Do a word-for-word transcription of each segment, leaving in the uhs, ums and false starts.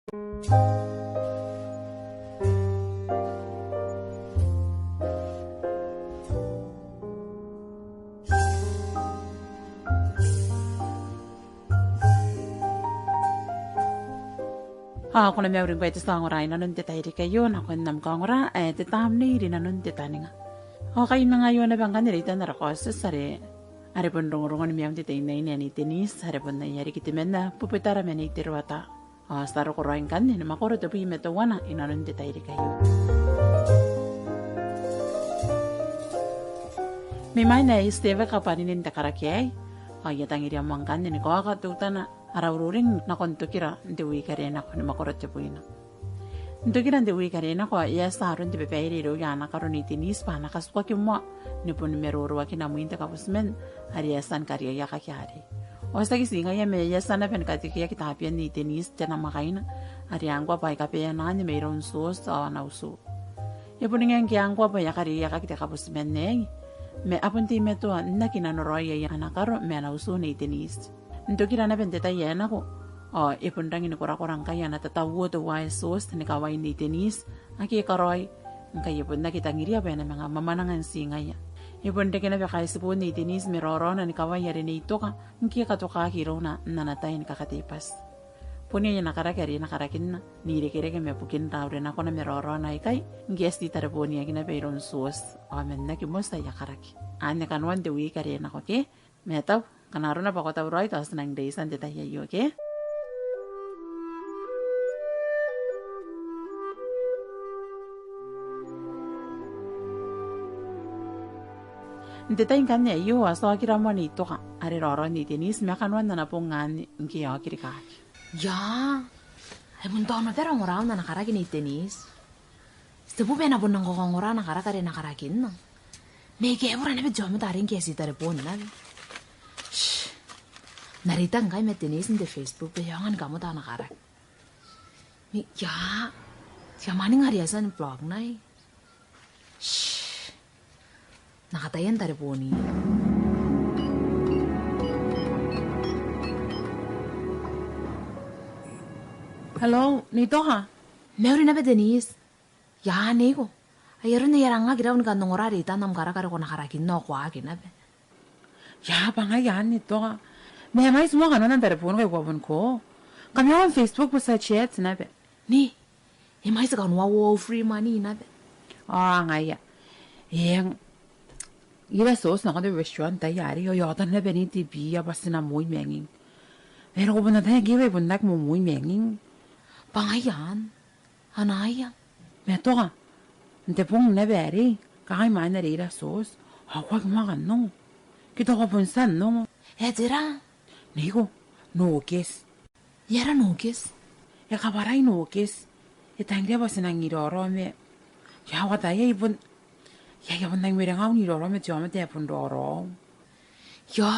Ao ko na mauri ngkoe te tia ongora inanon te tairiki aio, nakon am kaongora ae te Tamnei Rinanon te Taninga. Ao kainanga aio naba ngkanne reitan ara kaotioti are, are bon rongorongon maiun te teinnaine Nei Denise, are bon aia riki temanna Bubutara ma Nei Teruata. Ao ti a roko raoi ngkanne ni mwakoro tebwi ma teuana inanon te tairiki aio. Mai mwain ae I a tibwa kabwarinin te karaki aei, ao I a tangiria moa ngkanne ni kaoka teutana ara ururing nakon Tokira n te wiiki are nako ni mwakoro tebwina. N Tokira n te wiiki are nako, e a tia aron te babaire irouia ana karo Nei Denise bwa a na katukaki moa ni bon maroroakina mwin te kabutiman are e a tia ni kariaiakaki arei. Ao tiaki ti ngaia, ma e a tia naba ni katekeaki tabeman Nei Denise te namwakaina, are ngkoa bwa e kabaeaki anne mairoun Tioti ao ana utu. E bon ngae ngke ngkoa bwa e a kariaiakaki te kabutiman aei, ma a bon teimatoa n aki nanoraoi aia ana karo ma ana utu Nei Denise. N Tokira naba n te tai ae nako, ao e bon rangi ni korakora ngkai ana tatauo teuaei Tioti ni kawain Nei Denise, ake e karaoi, ngkai e bon aki tangiria bwa e na manga mwamwananga n ti ngaia. E bon reke naba kaitibo Nei Denise ma raoraona ni kawai are Nei Toka, ngke e katokaki irouna n ana tai ni kakatei bwati. Bon iai ana karaki are e na karakinna, n irekereke ma bukin raurenakona ma raoraona aikai, ngke e a ti tarebooniaki naba iroun Tioti, ao man aki moti aia karaki. Anne kanoan te wiiki are nako ke, ma tau, kam na arona bwa ko tauraoi, tao ti nang reitia n te tai aio ke. N te tai ngkanne aio, a tia okira moa Nei Toka, are raoraon Nei Denise, ma kanoan ana bong anne ngke e a okirikaki. Ia, ai bon tao naba raongoraon ana karaki Nei Denise. Ti te bwai bwa e na bon nang kakaongora ana karaki are e na karakinna. Ma e kaebura naba te aomata are ngke e a ti tareboon naba. Shh. N na reita ngkai ma Denise n te Facebook bwa e aonga ni kamoa ana karaki. Ma ia, ia mwaninga are e a tia ni block nai. Shh. N na kataia n tarebooniia. Hello, Nei Toka? Mauri naba Denise. Ia, neiko. Ai aron ae I a rang aki rau ni kan ongora reitan am karaki are ko na karakinna ao ko aki naba. Ia, bwa ngaia anne Toka. Ma e mwaiti moa kanoan am tareboon ngkai ko a bon ko. Kam aonga n Facebook bwa ti a chat naba. Ni, e mwaiti kanoa au free money naba. Ao ngaia. Eng. I ira Tioti nakon te restaurant n te tai arei, ao I a ota naba ni te beer bwa ti na moi manging. E roko bon ataia ngke e bon aki momoui manging. Bwa ngaia anne. Anaia. Ma Toka, n te bong naba arei, kangai mwaina are I ira Tioti, ao ko aki moa kan ongo. Ke tao ko bon tia n ongo. E tera? Neiko, Nokes. E aera Nokes? E kawarai Nokes. E tangiria bwa ti nang iraorao ma. Ia, ko ataia I bon. Ia, I a bon nang werengaun iraorao ma te aomata ae bon raoraou. Ia.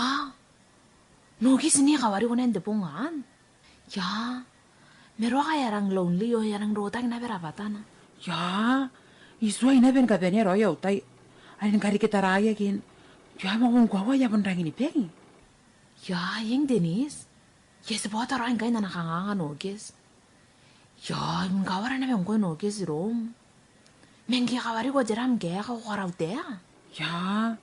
Nokes ni kawariko n te bong anne. Ia, meroaka e a rang lonely ao e a rang rotaki naba rabwatana. Ia, I tuai naba ni kabanea raoi au tai. Are ni karikitaraia kin. Ia, ma bon koaua I a bon rangi ni baki. Ia, eng Denise. Ia, ti bota raoi ngkai n ana kanganga Nokes. Ia, I bon kawara naba ngkoe Nokes iroum. Ma ngke e kawariko tera am kaeka, ko karautaeka? Ia,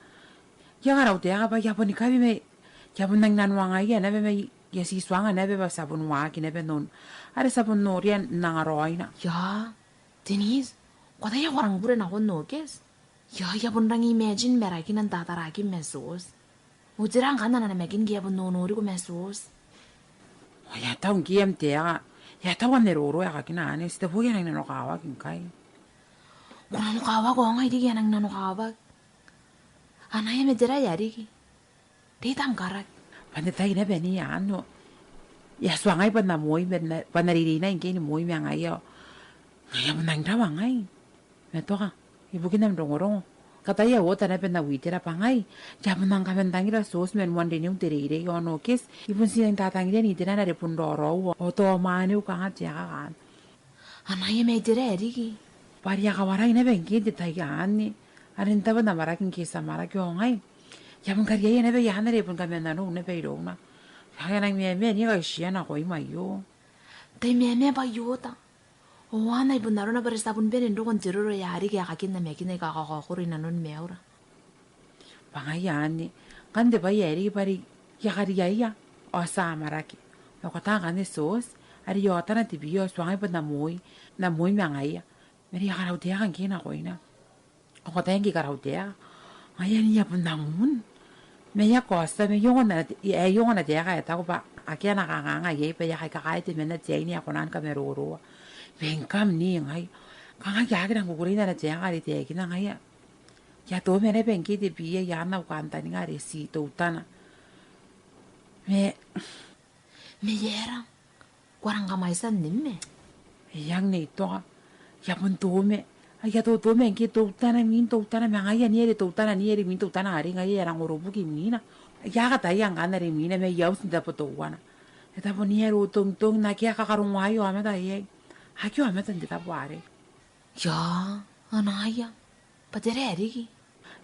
I a karautaeka bwa I a bon kabi ma I a bon nang nanoangaia naba ma I a ti tuanga naba bwa ti a bon waaki naba n on. Are ti a bon noria n angaraoina. Ia, Denise, ko ataia ko rang bure nakon Nokes? Ia, I a bon rangi imagine marakina n tatarakim ma Tioti. Ao tera ngkanne ana namakin ngke e a bon nonoriko ma Tioti? Ao e a tau ngke am taeka. E a tau ana roro aekakina anne, ti te bwai ae e nang nanokawaki ngkai. Ko nanokawaki ao ngai riki ae e nang nanokawaki. Anaia, ma tera ae riki? Reitam karaki. Bwa n te tai naba anne ao. E a tuangai bwa N na moi, bwa N na, bwa N na reireinai ngke I momoui ma ngaia ao. Ngaia bon nang rawa ngai. Ma Toka, ibukin am rongorongo. Kataia ota naba n na witera bwa ngai. I a bon nang kaman tangira Tioti man moan rineun te reirei ao Nokes. I bon tii nang tatangiria n iterana are bon raoraou. Ao tao mwaane au kanga te aeka kaan. Anaia, ma tera ae riki? Bwa are e a kawarai naba ngke n te tai anne. Are n taabo n amwarake ngke ti amwarake ao ngai. I a bon kariaia naba iaan are bon kaman nanou naba irouna. Ao e a nang meamea ni kaitiana koima aio. Tai mamaa bwa I ota. Ao anne bon arona bwa are ti a bon bane n roko n te roro ae riki ae kakinna makin aika kakaokoro i nanon maiura. Bwa ngaia anne, ngkanne te bwai ae riki bwa are I a kariaia ao ti a amwarake. Ma ko ataia ngkanne Tioti, are e a otana te bia ao tuangai bwa N na moi, N na moi ma ngaia. Ma are I a karau taeka ngke nakoina. Ao ko ataia ngke I karau taeka, ngaia anne e a bon nang un. Ma e a kaota, ma e ongo ana, e ongo ana taeka ae taku bwa akea ana kanganga iai bwa e a kai kakaea temanna te aine ae kona ni kamaroroa. Ma ngkam ni ngai, kanga I aki rang kukurei n ana taeka are e taekinna ngaia. E a toomana naba ngke te bia, e a ana au kantaninga are ti teutana. Ma, ma e aera? Ko a rang kamwaitiia n nim ma? Eng Nei Toka. E a bon toomana. Ai e a totoomana ngke teutana, imwin teutana, ma ngaia anne are teutana, anne are imwin teutana are ngaia e a rang orobuki imwina. Ai e a kataia ngkanne are imwina ma e a uti n te tabo teuana. E tabo anne are e tongtong n akea kakarongoai aomata iai. Akea aomata n te tabo arei. Eng, anaia. Bwa tera ae riki?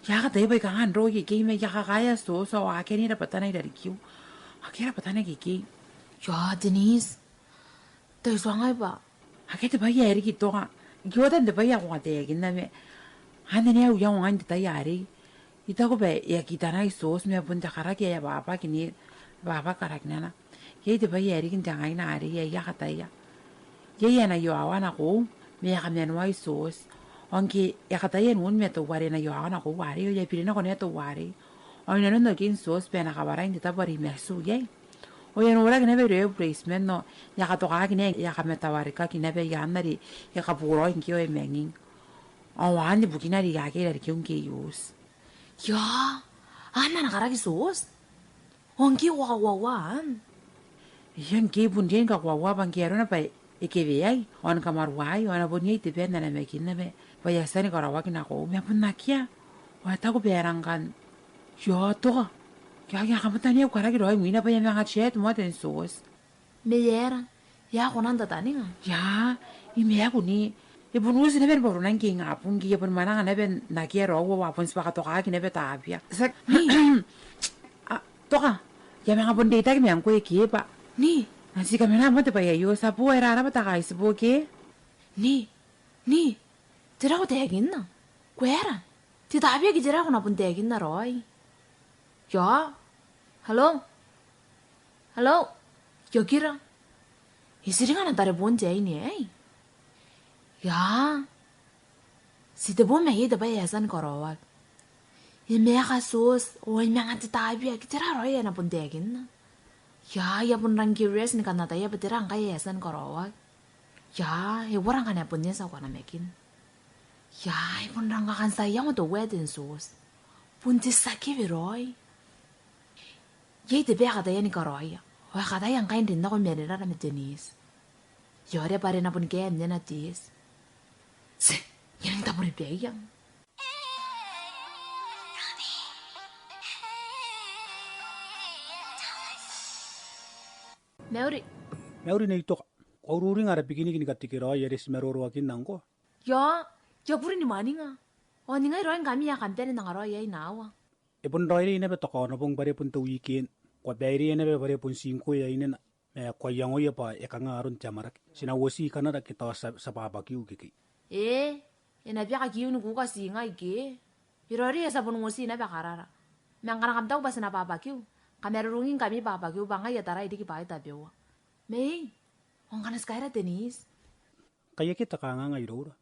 E a kataia bwa I kanga n roko ikekei ma I a kakaea Tioti ao akea ni rabwatana i rarikiu. Akea rabwatana ikekei. Eng, Denise. Tai tuangai bwa. Akea te bwai ae riki Toka. I ota n te bwai ae ko a taekinna ma. Anne ae I a ongo ngai n te tai arei. I taku bwa e a kitanai Tioti ma bon te karaki ae e a bwabwaki ni, bwabwaki karakinana. Iai te bwai ae riki n te ngaina arei ae I a kataia. Iai ae na iowawa nakoiu, ma e a kamanoai Tioti. Ao ngke e a kataia n un ma teuare e na iowawa nakoiu arei, ao e a biri nako naba teuarei. Ao i nanon okin Tioti bwa e na kawarai n te tabo are I matu iai. Ao e a noraki naba irouia bureitiman ao e a katokaki naba, e a kamatawarikaki naba i aan are e kaboraoi ngke ao e manging. Ao anne bukina are I akea i rarikiu ngke I uti. Eng, anne ana karaki Tioti? Ao ngke ko a kakoaua? Eng, ngke I bon riai ni kakoaua bwa ngke arona bwa e keweai ao ni kamaruaai ao e na bon iai te bwai ae na namakinna ma bwa e a tia ni karaoaki nakoiu ma bon akea. Ao e taku bwa e rang kan. Eng Toka. Eng, e a kamatania au karaki raoi imwina bwa e a manga chat moa Ten Tioti. Ma e aera? E a kona n tataninga? Eng, I maaku ni. E bon uti naba ni bwaronang ngke ingabong ngke e a bon mwananga naba n akea raou ao a bon tibwa katokaki naba Tabia. Tiaki. Ni? A, Toka, I a manga bon reitaki ma ngkoe ke bwa. Ni? N na ti kamena moa te bwai aio, ti a bo, e raraba te kaitibo ke? Ni? Ni? Tera ko taekinna? Ko aera? Te Tabia ke tera ko na bon taekinna raoi? Eng? Hello? Hello? Eng, okira. E tiringa ana tareboon te aine aei. Eng. Ti tebo ma iai te bwai ae e a tia ni karaoaki. E maeka Tioti, ao e manga te Tabia, ke tera raoi ae e na bon taekinna. Eng, I a bon rang curious ni kan ataia bwa tera ngkai ae e a tia ni karaoaki. Eng, e uara ngkana e bon eti au kanamakin. Eng, e bon rang kakan tia iango teuaei Ten Tioti. Bon te tia kewe raoi. Iai te bwai ae e kataia ni karaoia. Ao e kataia ngkai n rin nako i marenara ma Denise. Eng, e a oti bwa are e na bon kaea nnena Denise. Ti, I a nang taboribaia. Mauri. Mauri Nei Toka. Ko a ururinga ara bikiniki ni katekeraoi are ti maroroakinna ngkoa? Eng, I a kuri ni mwaninga. Ao ningai raoi ngkami ae kam bane n angaraoi iai n aua? E bon raoiroi naba te Kaonobong bwa are bon te weekend. Ko a baireia naba bwa are bon ti ngkoe aine naba. Ma ko a iangoia bwa e kanga aron te amwarake? Ti na uoti kanara ke tao ti a, ti a barbecue ikekei. E, e na bia kakiu ni kuka ti ngai ke. E raoiroi ae ti a bon uoti naba karara. Ma ngkana kam taku bwa ti na barbecue, kamarurungingkami barbecue bwa ngai I a tarai riki bwaai tabeua. Ma ei, ao ngkana ti kaira Denise? Kai akea te kanganga iroura.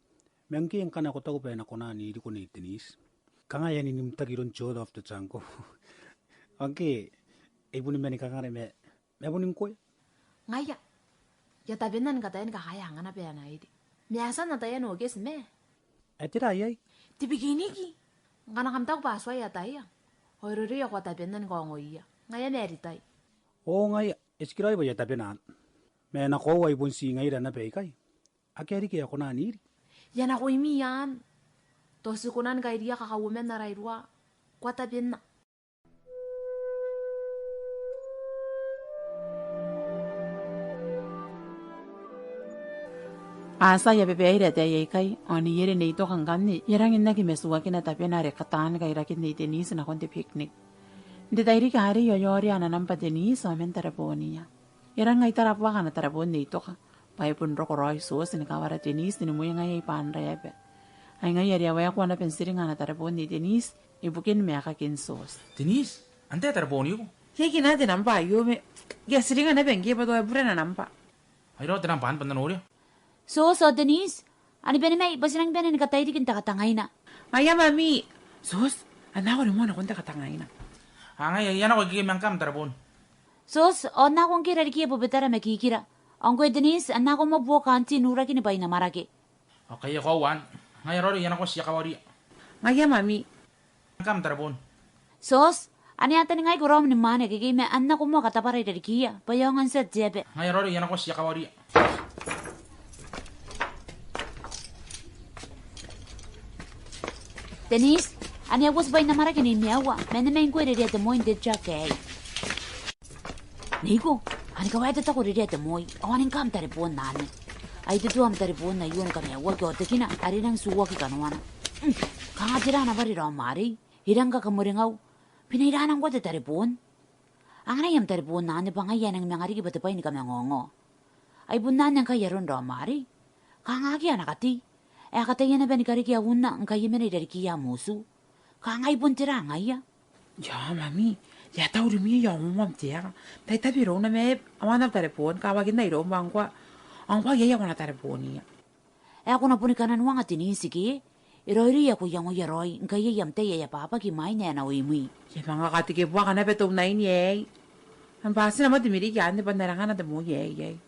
Ma ngke ngkana ko taku bwa e na kona n iriko Nei Denise. Kanga e a ninimtaki iroun George of the Jungle. Ao ngke, e boni mani kangare ma, ma boni ngkoe? Ngaia. I a tabe n nang kataia ni kakaea angana bwa e na iri. Ma e a tia n ataia Nokes ma? E tera iai? Te bikiniki. Ngkana kam taku bwa a tuai ataia, ao e raoiroi ae ko a tabe n nang kaongoia. Ngaia ma e ritai. O ngaia, e tikiraoi bwa I a tabe n nang. Ma nakoiu ai bon ti ngaira naba ikai. Akea riki ae kona n iri. I a nakoimi anne. Tao ti kona ni kairiia kakauoman ara iruwa. Ko a tabe n nang. A tia aia babaire ataei aikai, ao neiere Nei Toka ngkanne, e rangi n aki matuakina tabena are kataan kairakin Nei Denise nakon te picnic. N te tairiki arei ao e a orea ana nambwa Denise ao man tarebooniia. E rangi n ai tarabuaka ana tareboon Nei Toka, Bwa e bon roko raoi Tioti ni kawara Denise ni mwengaia i baan raeaba. Ai ngaia are e a waekoa naba n tiringa ana tareboon Nei Denise ibukin maakakin Tioti. Denise, antai ae tarebooniko? E aki nna te nambwa aio ma I a tiringa naba ngke bwa tao e bure ana nambwa. Ai raoi te nambwa anne bwa N na noria. Tioti, ao Denise, ane bane mai bwa ti nang bane ni katairiki n te katangaina. Ngaia mami. Tioti, a nako ni moa nakon te katangaina. Ao ngaia, I a nako ikekei ma ngkam tareboon. Tioti, ao nako ngke e rarikiia bobetara ma kikira. Ao ngkoe Denise, a nako moa buoka auntie n uraki ni bwai n amwarake. Okay, e koaua anne. Ngaia raoi, I a nako, ti a kawaria. Ngaia mami. Ngkam tareboon. Tioti, ane a taningaiko raom ni mwaane akekei ma a nako moa katabwara i rarikiia bwa e aonga n tia te aba. Ngaia raoi, I a nako, ti a kawaria. Denise, ane a uoti bwai n amwarake Nei Meaua, ma ane mai ngkoe rerea te moi n te jug aei. Neiko, ane kawae te tako rerea te moi, ao ane ngkam tareboon anne. Ai te tua am tareboon aio ni kamaiuaki, ao tekina are e nang tiuaki kanoana. Mm, kanga tera ana bwari raom arei, e rang kakamweringa au. Bwa e na ira ngkoa te tareboon? Anganai am tareboon anne bwa ngaia e nang manga riki bwa te bwai ni kamangaongao. Ai bon anne ngkai aron raom arei. Kanga akea ana katei. E a kataia naba ni karekea unna ngkai e mena i rarikiia am utu. Kanga ai bon tera ngaia? Eng mami, e a tau rimwi aia ongongo am taeka. Tai tabe irouna ma e a wana am tareboon, kawakinna iroum bwa ngkoa, ngkoa iai ae ko na tarebooniia. E a kona boni kananoanga Denise ke? E raoiroi ae ko iangoia raoi ngkai iai am tai ae ababaki imwain ae e na oimwi. E a manga katekebuaka naba te unaine aei. Am bati n ama te miriki anne bwa N na rangana te moi aei.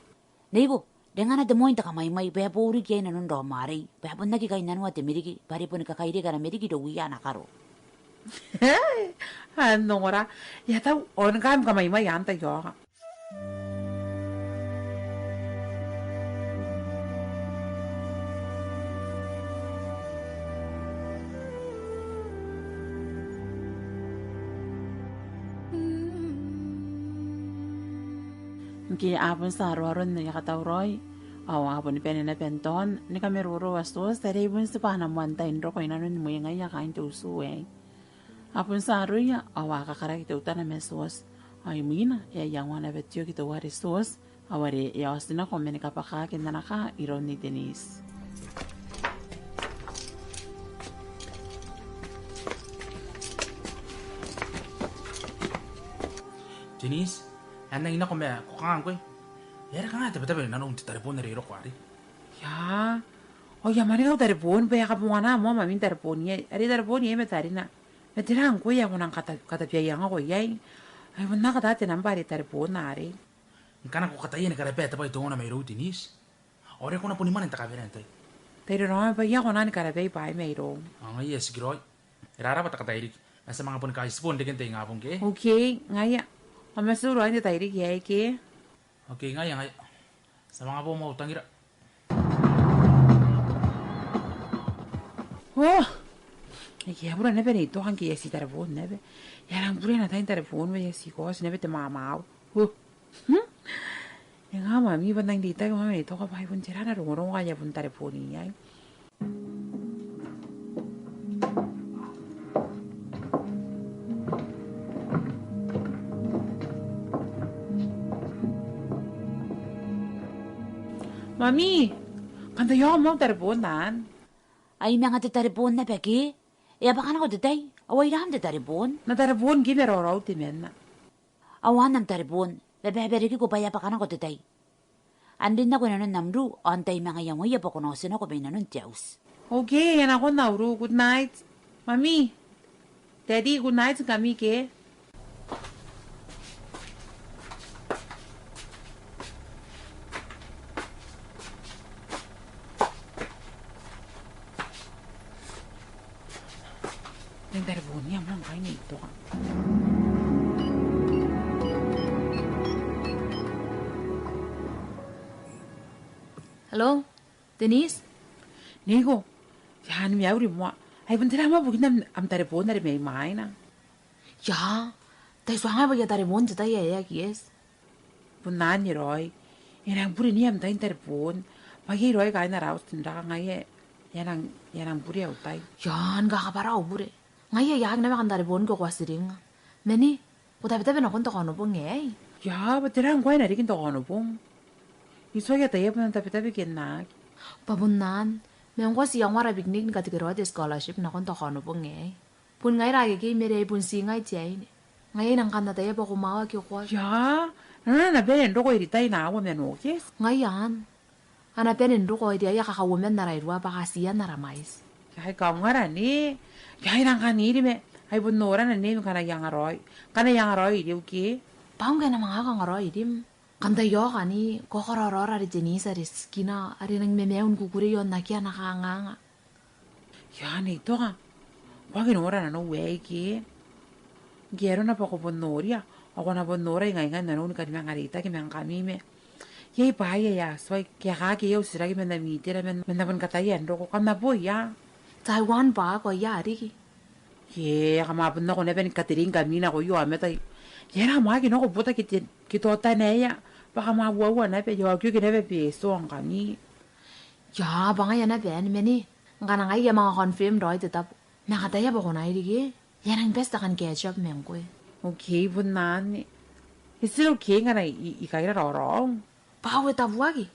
Neiko, rangana te moi n te kamwaimwai bwa e a boou riki iai nanon raom arei, bwa e bon aki kainnanoa te miriki bwa are boni kakairaki ana miriki irouia ana karo. An ongora, e a tau, ao ni kam kamwaimwai anne taiaoka. Ngke a bon tia aroaro n aia katauraoi, ao a boni bane naba n taon ni kamaroroa Tioti are e bon tibwa ana moan tai n roko i nanon mwengaia kaain te utu aei. A bon tia aroia, ao a kakaraki teutana ma Tioti. Ao imwina, e a iangoa naba te oki teuare Tioti, ao are e a oti nako man kabwakaki n ana kaa iroun Nei Denise. Denise, e a nang nako ma ko kanga ngkoe? E aera kanga e tabetabe nanou n te tareboon are e roko arei? Ia, ao I a maninga au tareboon bwa e a kabongana moa mamin tareboon iai, are tareboon iai ma tarina. Ma tera ngkoe ae ko nang kata-, katabeaiangako iai? Ai bon na kataa te nambwa are tareboon arei. Ngkana ko kataia ni karabaa te bwai teuana mairou Denise, ao are ko na boni mwananga n te kabanea n tai. Tai raraoma bwa I a kona ni karabai bwaai mairou. Ao ngaia e tikiraoi. E rarabwa te katairiki. Ma ti a manga boni kaitibo n reken te ingabong ke? Okay, ngaia. Ao ma ti uru n te tairiki aei ke? Okay, ngaia, ngaia. Ti a manga bo moa au tangira. Oh! E aki bure naba Nei Toka ngke e a tii tareboon naba. E a nang bure ana tai n tareboon bwa e a tii kaoti naba te mwamwau. Oh! Hmm? E nga mami bwa N nang reitaki ma Nei Toka bwa e bon tera ana rongorongo ngkai e a bon tareboon iai. Mami, kan taiaoka moa au tareboon anne. Ai manga te tareboon naba ke? E a bwaka nako te tai, ao ai ram te tareboon? N na tareboon ngke e a raoraou temanna. Ao anne am tareboon, bwa e a barekiko bwa e a bwaka nako te tai. Ao rin nako i nanon am ruu, ao n tai manga iangoia bwa ko na oti nako mai nanon te auti. Okay, I a nako n au ruu, good night. Mami, Daddy, good night ngkami ke? N na tarebonia moa ngkai Nei Toka. Hello, Denise? Neiko, ia, ni mauri moa. Ai bon tera moa bukin am, am tareboon are mai mwaina? Ia, tai tuangai bwa I a tareboon n te tai ae e aki eti. Bon anne raoi. E nang bure ni am tai n tareboon. Bwa iai raoi kaain ara auti n raka ngaia e a nang, e a nang bure au tai. Ia, ni kakabwara au bure. Ngaia I aki naba kan tareboon ngke ko a tiringnga. Ma ni, ko tabetabe nakon te Kaonobong aei? Ia, bwa tera ngkoa ae na riki n te Kaonobong? I tuai ataia bwa N na tabetabe ke N na aki. Bwa bon anne, ma ngkoa ti a ongora picnic ni katekeraoa te scholarship nakon te Kaonobong aei. Bon ngaira akekei ma are ai bon ti ngai te aine. Ngaia ae I nang kan ataia bwa ko mwawa ke ko aki. Ia, nanona a na bane n roko iritai n aua ma N na oki. Ngaia anne. A na bane n roko iriaia kakauoman ara iruwa bwa kaatian ara mwaiti. Ia, ai kaungara ne. Ia, I nang kan iri ma ai bon nora naba ngkana I angaraoi. Ngkana I angaraoi iriu ke. Bwa ngke N na manga angaraoi irim. Kam tai oka ni, ko karaoraora are Denise are tikina, are e nang memeu ni kukurei ao n akea ana kanganga. Ia, Nei Toka. Ko aki nora nanou aei ke. Ngke arona bwa ko bon noria, ao ko na bon nora ingainga nanou ni kan manga reitaki ma ngkami ma. Iai bwaai ae a tuai, ke a kaaki au titiraki man ami itera ma N na, ma N na bon kataia n roko, kam na boo ia. Taiwan bwa ko ia riki. Ke, kam a bon nako naba ni katereingkami nakoia aomata. Ia, e na mwaaki nako buta ke te, ke totanaia. Bwa kam a uaua naba, ia okioki naba Betio ngkami. Ia, bwa ngaia naba anne ma ne. Ngkana ngai I a manga confirm raoi te tabo. Ma kataia bwa ko na iri ke. I a nang bati te kan catch up ma ngkoe. Okay, bon anne. Is it okay ngkana I, I kaira raoraou? Bwa e tabuaki.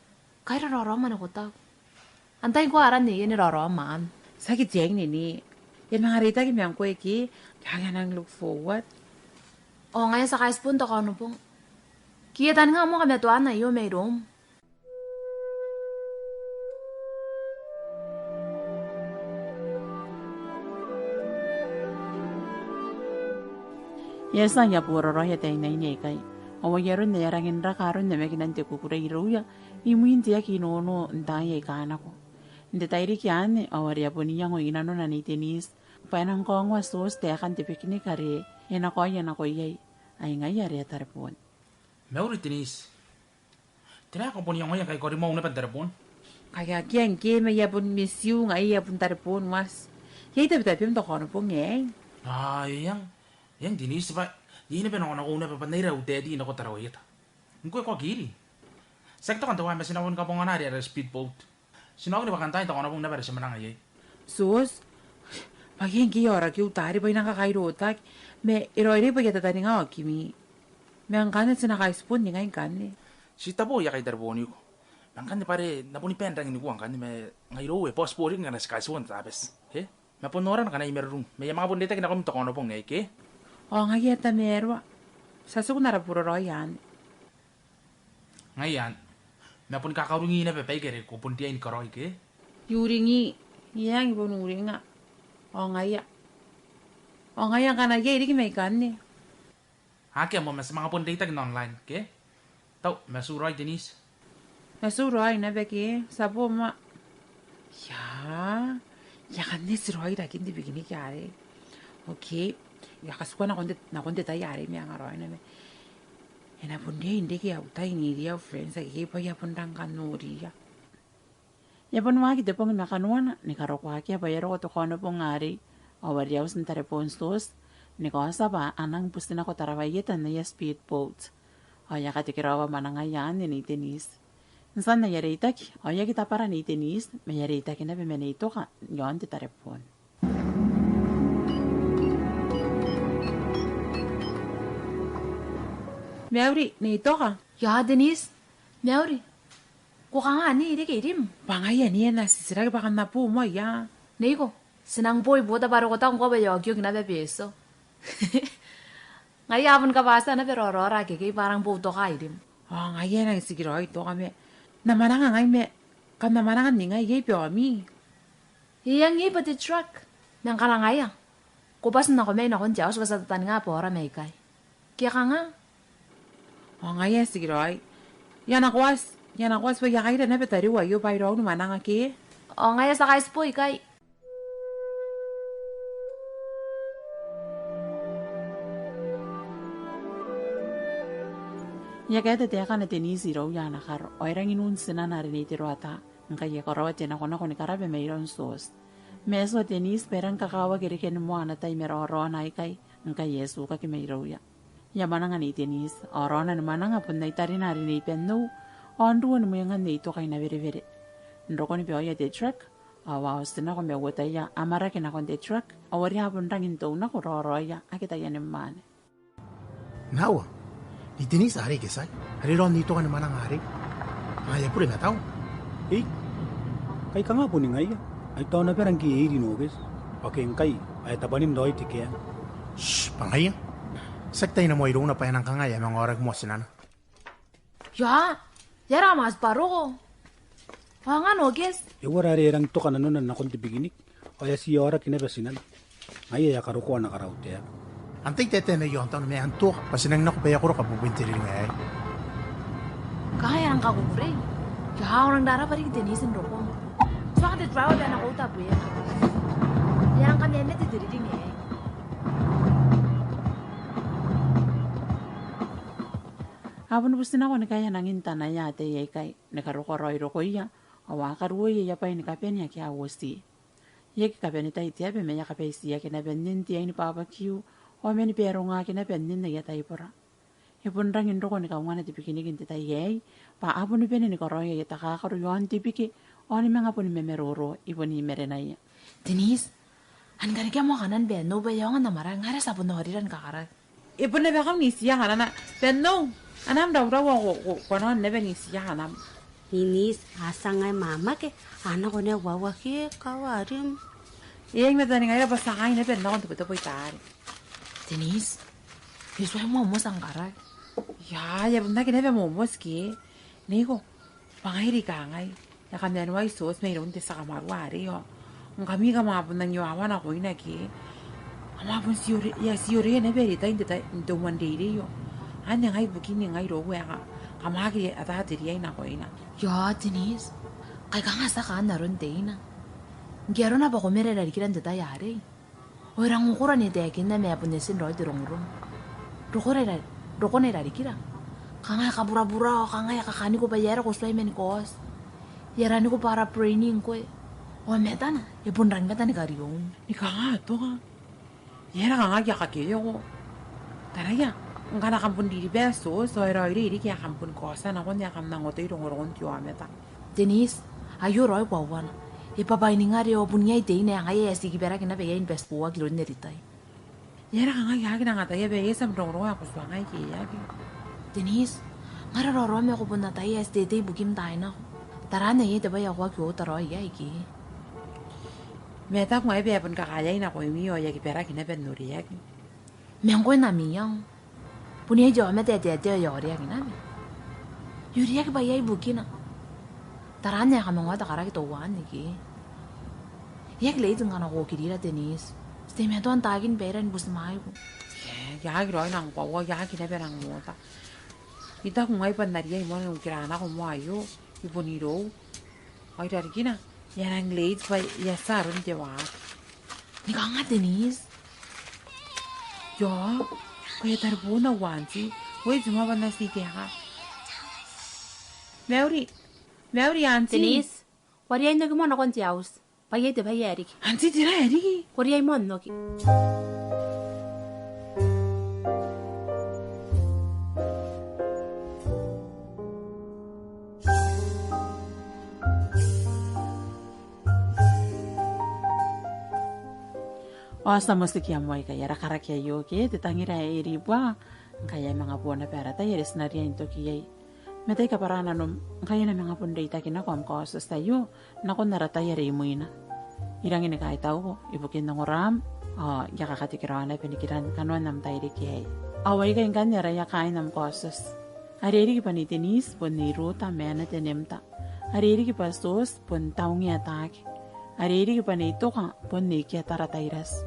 Kaira raoraou mwane ko taku. Antai ngkoa aran neie ne raoraou man? Tiaki te aine ne. I a manga reitaki ma ngkoe ke, I a nang look forward. Ao ngaia ti a kaitibo n te Kaonobong. Ke I a taninga moa kamatoan aio mai Rome. E a tia aia boraraoi ataeinaine aikai. Ao ai aron ae a rangi n raka aron namakinan te kukurei irouia, imwin te aki noonoo n taai aika nako. N te tairiki anne, ao are a bon iango i nanona Nei Denise, bwa e nang kaongoa Tioti taekan te picnic are e na kaoia nako iai, ai ngaia are e a tarebon. Mauri Denise. Tera ae ko bon iangoia ngkai ko rimoa naba n tarebon? Kai akea ngke ma I a bon miss you, ngaia I a bon tarebon moa. Iai tabetabem n te Kaonobong aei? A, eng. Eng Denise bwa iai naba nakonakou naba bwa N na ira au daddy nako Tarawa Ieta. Ngkoe ko aki iri? Tiaki tokon te wa ma ti na bon kabongana are ara speedboat. Ti na oki naba kantaai n te Kaonobong naba are ti mwananga iai. Tioti, bwa ke ngke I a ora ke u tari bwa I nang kakairotaki. Ma e raoiroi bwa I a tataninga okimi. Ma ngkanne ti na kaitibo n ningai ngkanne. Ti tabo I a kaitareboniko. Ma ngkanne bwa are N na boni bae n rangi ni kua ngkanne ma ngai irou e possible riki ngkana ti kaitibo n te Tabati. He? Ma bon noran ngkana I marurung. Ma I a manga bon reitaki nakoim n te Kaonobong aei ke? Ao ngaia e tamaroa. Ti a tiku n ara boraraoi anne. Ngaia anne. Ma bon kakauringi naba baike are ko bon riai ni karaoi ke? I uringi, eng I bon uringa. Ao ngaia. Ao ngaia ngkana iai riki mai ikanne. Akea moa ma ti manga bon reitaki n online ke? Tau, ma tiuraoi Denise. Ma tiuraoi naba ke, ti a bo moa. Ia, ia ngkanne tiuraoi rakin te picnic arei. Okay, I a katikua nakon te, nakon te tai arei ma e a raoiroi naba. E na bon riai n reke au tai n iriau friends akekei bwa I a bon rang kan noriia. E a bon waaki te bong ma kanoana, ni karokoa akea bwa e a roko te Kaonobong arei, ao are e a uti n tarebon Tioti, ni kaotia bwa a nang buti nako Tarawa Ieta n aia speedboat. Ao e a katekeraoa mwanangaia anne Nei Denise. N tian aia reitaki, ao e aki tabara Nei Denise, ma e a reitaki naba ma Nei Toka, i aon te tarebon. Mauri, Nei Toka. Ia, Denise. Mauri. Ko kanga ni reke irim? Bwa ngaia ni e na titiraki bwa kam na bo moa ia. Neiko, ti nang bo i Buota bwa are ko taku ngkoa bwa e a okioki naba Betio. Ngaia a bon kabwatia naba raoraora akekei bwa a rang bo Toka irim. Ao ngaia e nang tikiraoi Toka ma. N na mwananga ngai ma. Kam na mwananga n ningai iai baomi? Eng iai bwa te truck. Ma ngkana ngaia, ko bati nako mai nakon te auti bwa ti a tataninga bwa ora mai ikai. Ke kanga? Ao ngaia e tikiraoi. I a nako ati, I a nako ati bwa I a kaira naba tariu aio bwa I raou ni mwananga ke. Ao ngaia ti a kaitibo ikai. E a kaeta taekana Denise irouia ana karo, ao e rangi n un tinana are Nei Teroata, ngkai e karaoa te nakonako ni karaba mairoun Tioti. Ma e tua Denise bwa e rang kakawaki reken moa ana tai ma raoraona aikai, ngkai e tukaki mairouia. E a mwananga Nei Denise, ao raona ni mwananga bon ai tarina are Nei Bennou, ao n ruo ni mwengan Nei Toka i Nawerewere. N rokon baoia te truck, ao a otinako ma uotaia amwarake nakon te truck, ao are a bon rangi n tou nako raoraoia ake taiani mwaane. Nawa, Nei Denise arei ke tiaki, are raon Nei Toka ni mwananga arei. Aia bure ma tao. Ei, kai kanga boni ngaia? Ai tao naba ngke e iri Nokes. Ao ke ngkai, ae tabwanin raoi te kea. Shh, bwa ngaia. Tiaki taina moa irouna bwa e nang kanga e a manga aoraki moa tinana. Ia, ia ra mas baroko. Ao nga Nokes. E uara are e rang toka nanona nakon te picnic. Ao e a tia aoraki naba tinana. Ngaia e a karokoa ana karau te aba. Antai te teme i aon taon ma e a toka, bwa ti nang nako bwa e a koro kabubun te riringa aei. Kanga e a rang kakukurei. Ia, ao rang raraba riki Denise n roko. Tuanga te driver bwa e na kauta bwe. E a rang kamemete te riringa aei. A bon buti nako ni kaea nangin tanaia ataei aikai, ni karokoa raoi rokoia, ao a karuoia aia bwai ni kabane ake a uoti. E aki kabanei tai te aba ma e a kabaitiaki naba nin te aini babakiu, ao mani barongaki naba nin aia taibora. E bon rangi n roko ni kaungana te picnic n te tai aei, bwa a bon bane ni karaoi aia takakaro i aon te bike, ao ni manga bon mamaroro i bon i marenaia. Denise, an karekea moa kanan Benno bwa e aonga n amwarake, ngaia are ti a bon aorira ni kakaraki. E bon naba kam n itiia kanana. Benno, anam raurau ao ko, ko, ko a nang naba n itiia kanam. Denise, a tia ngai mamake, a nako naba wawa ke kawarim. E, I mataningaira bwa ti a ngai naba n nako n tebotebo i taari. Denise, e tuai moa moa ti a karaki. Ia, e a bon aki naba moa moa ti ke. Neiko, bwa ngaira kangai, e a kamanoai Sos mairoun te tia kamarua arei ao ngkami kam a bon nang iowawa nakoina ke. Kam a bon ti ore, e a ti oreia naba are tai n te tai, n te umwanreirei ao. Anne ngai bukin ngai irou ae ka, kam aki ata te riai nakoina. Ia, Denise, kai kanga ti a kaan aron teina. Ngke arona bwa ko mena i rarikira n te tai arei. Ao e rang okora n taekinna ma e bon eti raoi te rongorongo. Rokona i ra, rokona i rarikira. Kanga e kaburabura, ao kanga e kakaniko bwa e aera ko tuai mani kaoti. E araniko bwa ara brain ngkoe. Ao matana, e bon rangi matani karion. Ni kanga atonga. E aera kanga aki a kakeoko. Taraia, ngkana kam bon ririba Sos, ao e raoiroi riki ae kam bon kaotia nakon ae kam nang otei rongorongon te aomata. Denise, aio raoi koauana. E bwabwaininga are ao bon iai teina ae ngaia e a ti kibaraki naba iai ni batiboaki iroun Neritai. E aera kanga I aki nang ataia bwa e a tia am rongorongo ae ko tuangai ke e aki. Denise, ngaia raoraom ae ko bon ataia ae ti teitei ibukim taai nako. Tara anne iai te bwai ae ko aki ota raoi iai ke. Ma I taku ngai bwa e bon kakaeai nakoimi ao I aki kibaraki naba n oreaki. Ma ngkoe n am iango. Bon iai te aomata ae taetae ao e a oreaki naba. E oreaki bwa iai bukina. Tara anne ae kam a ongo te karaki teuanne ke. E aki late ngkana ko okirira Denise. Ti teimatoa n takin baira ni butimwaeiko. E, e aki raoi nang koaua, e aki naba nang ota. I taku ngai bwa N na riai moa n okira nako moa aio, i bon irou. Ao i rarikina, e a nang late bwa e a tia aron te waaki. Ni kanga Denise? Io, ko e tareboon au aunty. Wait moa bwa N na ti kaeka. Mauri, mauri aunty. Denise, ko a riai n oki moa nakon te auti. Bwa iai te bwai ae riki. Aunty, tera ae riki? Ko riai moa n oki. Ao ti a motikia moa ikai ara karaki aio ke, Te tangira ae ribwa, ngkai e a manga boo naba ara tai are ti na riai n toki iai. Ma tai kabwara nanom, ngkai e na manga bon reitaki nako am kaotioti aio, nakon ara tai are imwina. I rangi ni kaitauko ibukin ongoraam, ao I a kakatekeraoa naba nikiran kanoan am tairiki aei. Ao aikai ngkanne araia kaain am kaotioti. Are e riki bwa Nei Denise bon Nei Ruta Meana Tenemta. Are e riki bwa Sos bon Taungia Taake. Are e riki bwa Nei Toka bon Nei Kiatara Tairati.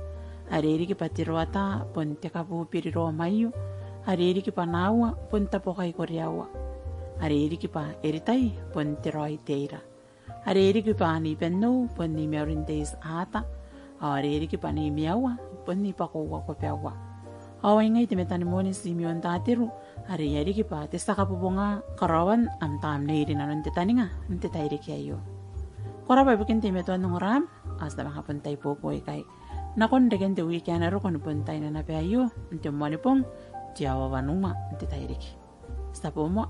Are e riki bwa Teroata bon Tekabubiri Romaio. Are e riki bwa Naua bon Tabokai Koreaua. Are e riki bwa Eritai bon Teraoi Teira. Are e riki bwa Nei Bennou bon Nei Maureen Daisy Aata. Ao are e riki bwa Nei Meaua bon Nei Bakoua Kobeaua. Ao ai ngai te metanimoni Timeon Tateru, are e a riki bwa te tia kabobonga karaoan am tamnei rinanon te taninga n te tairiki aio. Ko rabwa ibukin teimatoan ongoraam, ao ti a manga bon tai bobo ikai. Nakon reken te wiiki ae na roko ni bon taina naba aio, n te Moanibong, te aoa wanua n te tairiki. Ti a boo moa.